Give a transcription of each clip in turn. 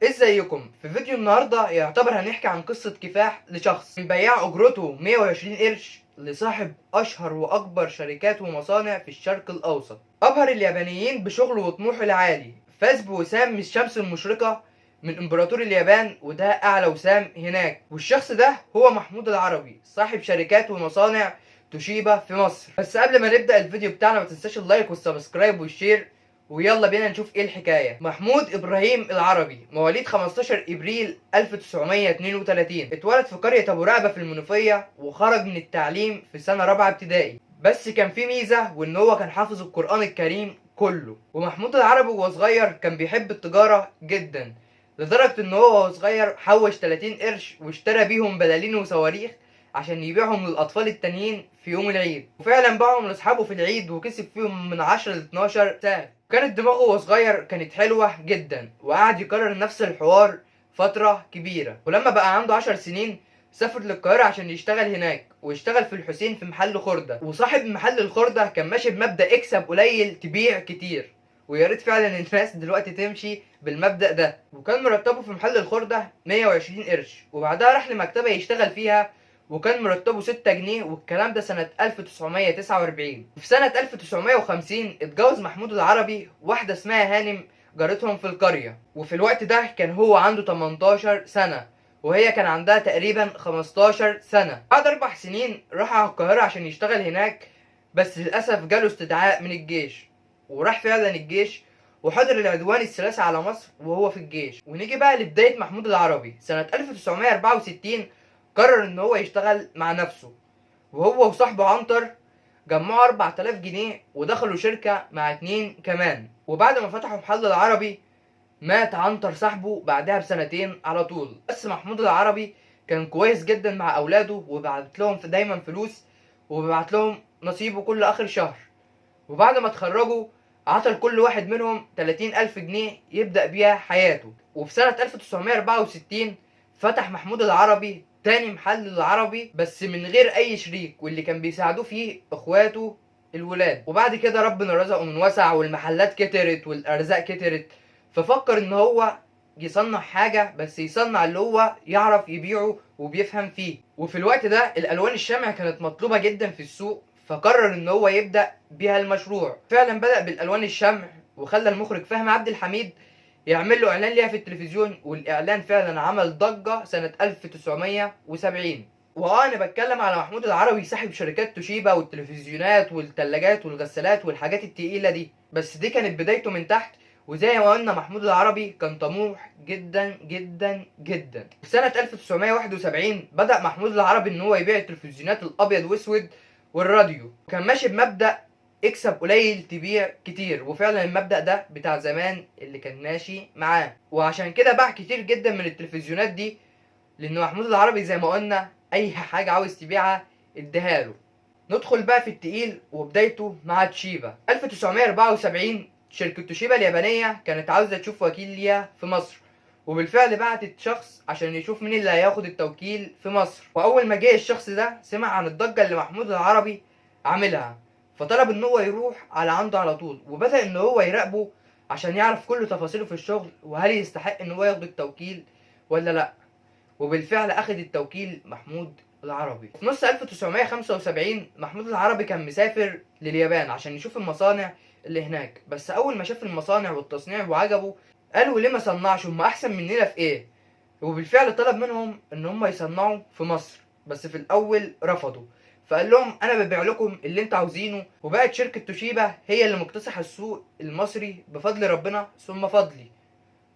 ازيكم؟ في فيديو النهارده يعتبر هنحكي عن قصة كفاح لشخص من بياع اجرته 120 قرش لصاحب اشهر واكبر شركات ومصانع في الشرق الاوسط. ابهر اليابانيين بشغله وطموحه العالي، فاز بوسام من الشمس المشرقة من امبراطور اليابان، وده اعلى وسام هناك. والشخص ده هو محمود العربي، صاحب شركات ومصانع توشيبا في مصر. بس قبل ما نبدأ الفيديو بتاعنا ما تنساش ال like وال subscribe وال share، ويلا بينا نشوف ايه الحكاية. محمود ابراهيم العربي مواليد 15 ابريل 1932، اتولد في قرية ابو رقبة في المنوفية، وخرج من التعليم في سنة رابعة ابتدائي. بس كان في ميزة، وان هو كان حافظ القرآن الكريم كله. ومحمود العربي وهو صغير كان بيحب التجارة جدا، لدرجة ان هو وهو صغير حوش 30 قرش واشترى بيهم بلالين وصواريخ عشان يبيعهم للأطفال التانيين في يوم العيد، وفعلا باعهم لأصحابه في العيد وكسب فيهم من 10 ل 12 ساغ. كانت دماغه وهو صغير كانت حلوة جدا، وقعد يكرر نفس الحوار فترة كبيرة. ولما بقى عنده 10 سنين سافر للقاهرة عشان يشتغل هناك، واشتغل في الحسين في محل خردة. وصاحب محل الخردة كان ماشي بمبدأ اكسب قليل تبيع كتير، ويا ريت فعلا الناس دلوقتي تمشي بالمبدأ ده. وكان مرتبه في محل الخردة 120 قرش، وبعدها راح لمكتبة يشتغل فيها وكان مرتبه 6 جنيه، والكلام ده سنة 1949. في سنة 1950 اتجوز محمود العربي واحدة اسمها هانم، جارتهم في القرية. وفي الوقت ده كان هو عنده 18 سنة وهي كان عندها تقريبا 15 سنة. بعد 4 سنين راح على القاهرة عشان يشتغل هناك، بس للأسف جاله استدعاء من الجيش، وراح فعلا الجيش وحضر العدوان الثلاثي على مصر وهو في الجيش. ونيجي بقى لبداية محمود العربي. سنة 1964 قرر ان هو يشتغل مع نفسه، وهو وصاحبه عنتر جمعوا 4000 جنيه ودخلوا شركة مع 2 كمان. وبعد ما فتحوا محل العربي مات عنتر صاحبه بعدها بسنتين على طول. بس محمود العربي كان كويس جدا مع اولاده، وبعت لهم دايما فلوس، وبعت لهم نصيبه كل اخر شهر. وبعد ما اتخرجوا عطى لكل واحد منهم 30,000 جنيه يبدأ بيها حياته. وفي سنة 1964 فتح محمود العربي تاني محل العربي، بس من غير اي شريك، واللي كان بيساعدوه فيه اخواته الولاد. وبعد كده ربنا رزقه من وسع، والمحلات كترت والارزاق كترت، ففكر ان هو يصنع حاجة، بس يصنع اللي هو يعرف يبيعه وبيفهم فيه. وفي الوقت ده الالوان الشمع كانت مطلوبة جدا في السوق، فقرر ان هو يبدأ بيها المشروع. فعلا بدأ بالالوان الشمع، وخلى المخرج فهمي عبد الحميد يعمل له اعلان ليها في التلفزيون، والاعلان فعلا عمل ضجة سنة 1970. وانا بتكلم على محمود العربي صاحب شركات توشيبا والتلفزيونات والثلاجات والغسالات والحاجات التقيلة دي، بس دي كانت بدايته من تحت. وزي ما قلنا محمود العربي كان طموح جدا جدا جدا. في سنة 1971 بدأ محمود العربي ان هو يبيع التلفزيونات الابيض واسود والراديو. كان ماشي بمبدأ اكسب قليل تبيع كتير، وفعلا المبدأ ده بتاع زمان اللي كان ماشي معاه، وعشان كده باع كتير جدا من التلفزيونات دي، لان محمود العربي زي ما قلنا اي حاجة عاوز تبيعها اديها له. ندخل بقى في التقيل وبدايته مع توشيبا. 1974 شركة توشيبا اليابانية كانت عاوزة تشوف وكيل ليها في مصر، وبالفعل بعتت شخص عشان يشوف مين اللي هياخد التوكيل في مصر. واول ما جه الشخص ده سمع عن الضجة اللي محمود العربي عاملها، فطلب ان هو يروح على عنده على طول، وبدأ ان هو يراقبه عشان يعرف كل تفاصيله في الشغل وهل يستحق ان هو ياخد التوكيل ولا لا. وبالفعل اخد التوكيل محمود العربي. في نص 1975 محمود العربي كان مسافر لليابان عشان يشوف المصانع اللي هناك، بس اول ما شاف المصانع والتصنيع وعجبه قالوا ليه ما صنعش، هم احسن مننا في ايه؟ وبالفعل طلب منهم ان هم يصنعوا في مصر، بس في الاول رفضوا، فقال لهم انا ببيع لكم اللي انتوا عاوزينه. وبقت شركة توشيبا هي اللي مكتسحة السوق المصري بفضل ربنا ثم فضلي.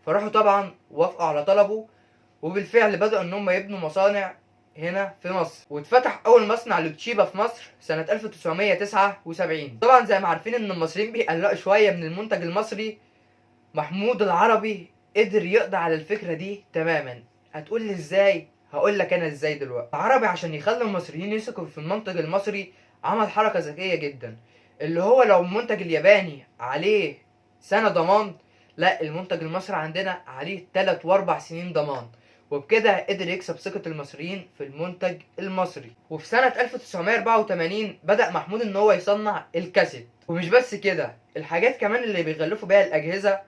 فراحوا طبعا وافقوا على طلبه، وبالفعل بدأوا ان هم يبنوا مصانع هنا في مصر، واتفتح اول مصنع لتوشيبا في مصر سنة 1979. طبعا زي ما عارفين ان المصريين بيقلقوا شوية من المنتج المصري، محمود العربي قدر يقضي على الفكرة دي تماما. هتقول لي ازاي؟ هقول لك انا ازاي دلوقتي. العربي عشان يخلي المصريين يثقوا في المنتج المصري عمل حركة ذكية جدا، اللي هو لو المنتج الياباني عليه سنة ضمان، لا المنتج المصري عندنا عليه 3 و4 سنين ضمان، وبكده قدر يكسب ثقة المصريين في المنتج المصري. وفي سنة 1984 بدأ محمود ان هو يصنع الكاسيت، ومش بس كده، الحاجات كمان اللي بيغلفوا بيها الأجهزة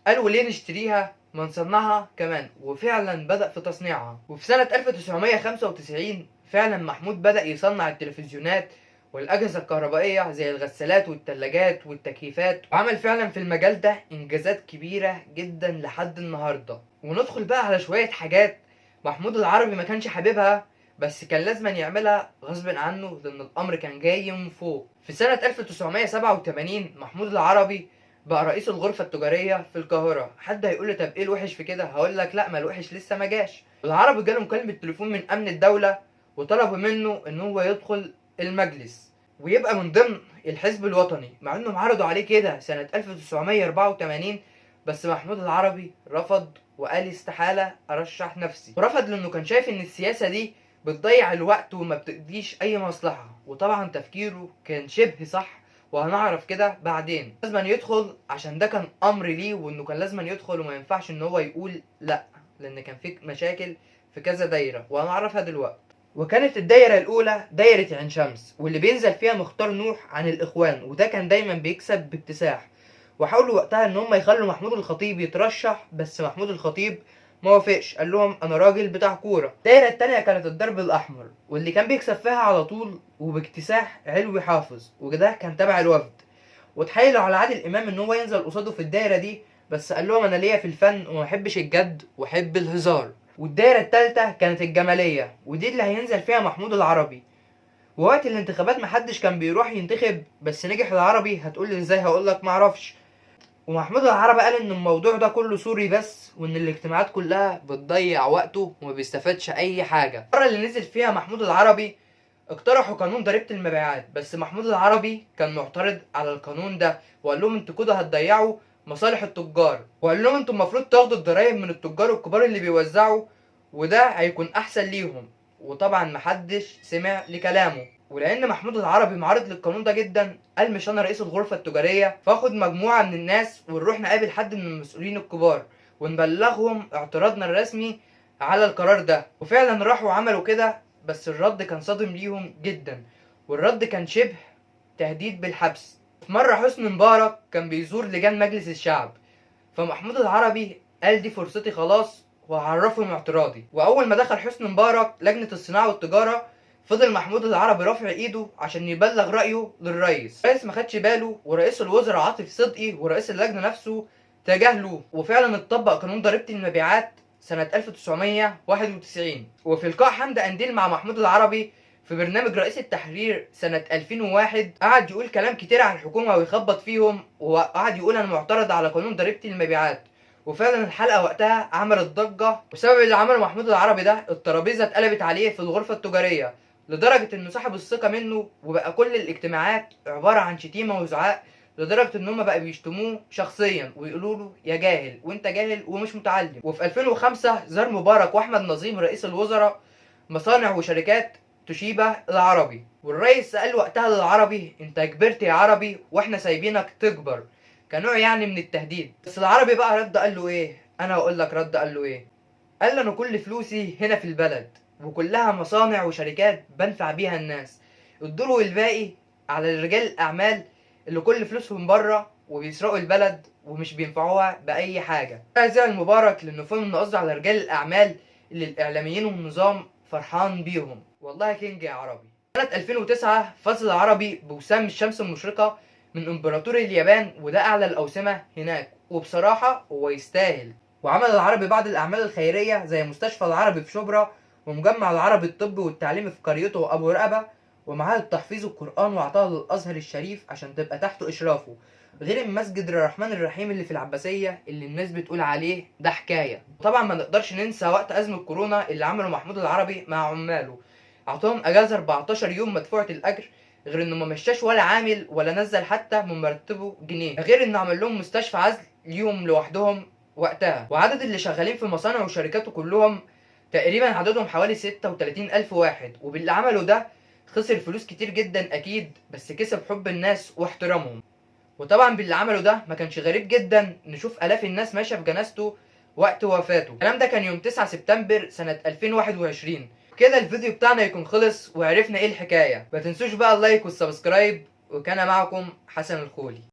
قالوا ليه نشتريها؟ ما ما نصنعها كمان، وفعلا بدأ في تصنيعها. وفي سنة 1995 فعلا محمود بدأ يصنع التلفزيونات والأجهزة الكهربائية زي الغسالات والثلاجات والتكييفات، وعمل فعلا في المجال ده إنجازات كبيرة جدا لحد النهاردة. وندخل بقى على شوية حاجات محمود العربي ما كانش حاببها، بس كان لازم يعملها غصب عنه لأن الأمر كان جاي من فوق. في سنة 1987 محمود العربي بقى رئيس الغرفة التجارية في القاهرة. حد هيقول لي طب ايه الوحش في كده؟ هقول لك لا، ما الوحش لسه ما جاش. العربي جاله مكالمة تليفون من أمن الدولة وطلبوا منه ان هو يدخل المجلس ويبقى من ضمن الحزب الوطني، مع انهم عرضوا عليه كده سنة 1984، بس محمود العربي رفض وقال استحالة ارشح نفسي. ورفض لانه كان شايف ان السياسة دي بتضيع الوقت وما بتقضيش اي مصلحة، وطبعا تفكيره كان شبه صح وهنعرف كده بعدين. لازم يدخل عشان ده كان امر ليه، وانه كان لازم يدخل وما ينفعش ان هو يقول لا، لان كان في مشاكل في كذا دايرة وهنعرفها دلوقتي. وكانت الدايرة الأولى دايرة عين شمس، واللي بينزل فيها مختار نوح عن الإخوان، وده كان دايما بيكسب باكتساح. وحاولوا وقتها إن هم يخلوا محمود الخطيب يترشح، بس محمود الخطيب ما وافقش، قال لهم أنا راجل بتاع كورة. الدايرة التانية كانت الدرب الأحمر، واللي كان بيكسب فيها على طول وباكتساح علوي حافظ، وده كان تبع الوفد. وتحايلوا على عادل إمام إن هو ينزل قصاده في الدايرة دي، بس قال لهم أنا ليا في الفن وما بحبش الجد وأحب الهزار. والدايرة التالتة كانت الجمالية، ودي اللي هينزل فيها محمود العربي. ووقت الانتخابات محدش كان بيروح ينتخب، بس نجح العربي. هتقولي ازاي؟ هقولك معرفش. ومحمود العربي قال ان الموضوع ده كله سوري بس، وان الاجتماعات كلها بتضيع وقته وما بيستفادش اي حاجة. المرة اللي نزل فيها محمود العربي اقترحوا قانون ضريبة المبيعات، بس محمود العربي كان معترض على القانون ده وقال لهم انتوا كده هتضيعوا مصالح التجار، وقال لهم انتوا المفروض تاخدوا الضرايب من التجار الكبار اللي بيوزعوا، وده هيكون احسن ليهم. وطبعا محدش سمع لكلامه. ولان محمود العربي معارض للقانون ده جدا، قال مش انا رئيس الغرفة التجارية، فاخد مجموعة من الناس ونروح نقابل حد من المسؤولين الكبار ونبلغهم اعتراضنا الرسمي على القرار ده. وفعلا راحوا وعملوا كده، بس الرد كان صادم ليهم جدا، والرد كان شبه تهديد بالحبس. في مرة حسني مبارك كان بيزور لجان مجلس الشعب، فمحمود العربي قال دي فرصتي خلاص وهعرفهم اعتراضي. واول ما دخل حسني مبارك لجنة الصناعة والتجارة، فضل محمود العربي رافع ايده عشان يبلغ رأيه للرئيس. الرئيس ما خدش باله، ورئيس الوزراء عاطف صدقي ورئيس اللجنة نفسه تجاهله، وفعلا اتطبق قانون ضريبة المبيعات سنة 1991. وفي لقاء حمدي قنديل مع محمود العربي في برنامج رئيس التحرير سنة 2001، قعد يقول كلام كتير عن الحكومة ويخبط فيهم، وقعد يقول انا معترض على قانون ضريبة المبيعات. وفعلا الحلقة وقتها عملت ضجة، وسبب اللي عمله محمود العربي ده الترابيزة اتقلبت عليه في الغرفة التجارية، لدرجة انه سحب الثقة منه، وبقى كل الاجتماعات عبارة عن شتيمة وزعاق، لدرجة ان هم بقى بيشتموه شخصيا ويقولوا له يا جاهل وانت جاهل ومش متعلم. وفي 2005 زار مبارك واحمد نظيم رئيس الوزراء مصانع وشركات توشيبا العربي، والرئيس قال وقتها للعربي انت كبرت يا عربي واحنا سايبينك تكبر، كنوع يعني من التهديد. بس العربي بقى رد قال له ايه؟ انا هقول لك رد قال له ايه. قال له انا كل فلوسي هنا في البلد وكلها مصانع وشركات بنفع بيها الناس، الدور والباقي على رجال الاعمال اللي كل فلوسهم بره وبيسرقوا البلد ومش بينفعوها باي حاجه. زعل مبارك لانه فهم انه قصده على رجال الاعمال اللي الاعلاميين والنظام فرحان بيهم. والله king يا عربي. سنة 2009 فاز العربي بوسام الشمس المشرقة من امبراطور اليابان، وده اعلى الاوسمة هناك، وبصراحة هو يستاهل. وعمل العربي بعض الاعمال الخيرية زي مستشفى العربي في شبرا، ومجمع العربي الطبي والتعليمي في قريته ابو رقبة، ومعاهد تحفيظ القرآن وعطاها للازهر الشريف عشان تبقى تحت اشرافه، غير المسجد الرحمن الرحيم اللي في العباسية اللي الناس بتقول عليه ده حكاية. طبعا ما نقدرش ننسى وقت ازمة كورونا اللي عمله محمود العربي مع عماله، اعطاهم اجازة 14 يوم مدفوعة الاجر، غير انه ما مشاش ولا عامل ولا نزل حتى من مرتبه جنيه، غير انه عمل لهم مستشفى عزل ليهم لوحدهم وقتها. وعدد اللي شغالين في مصانع وشركاته كلهم تقريبا عددهم حوالي 36,000 واحد. وباللي عمله ده خسر فلوس كتير جدا اكيد، بس كسب حب الناس واحترامهم. وطبعا باللي عمله ده ما كانش غريب جدا نشوف الاف الناس ماشيه في جنازته وقت وفاته. الكلام ده كان يوم 9 سبتمبر سنة 2021. كده الفيديو بتاعنا يكون خلص وعرفنا ايه الحكاية. ما تنسوش بقى ال like وال subscribe، وكان معكم حسن الخولي.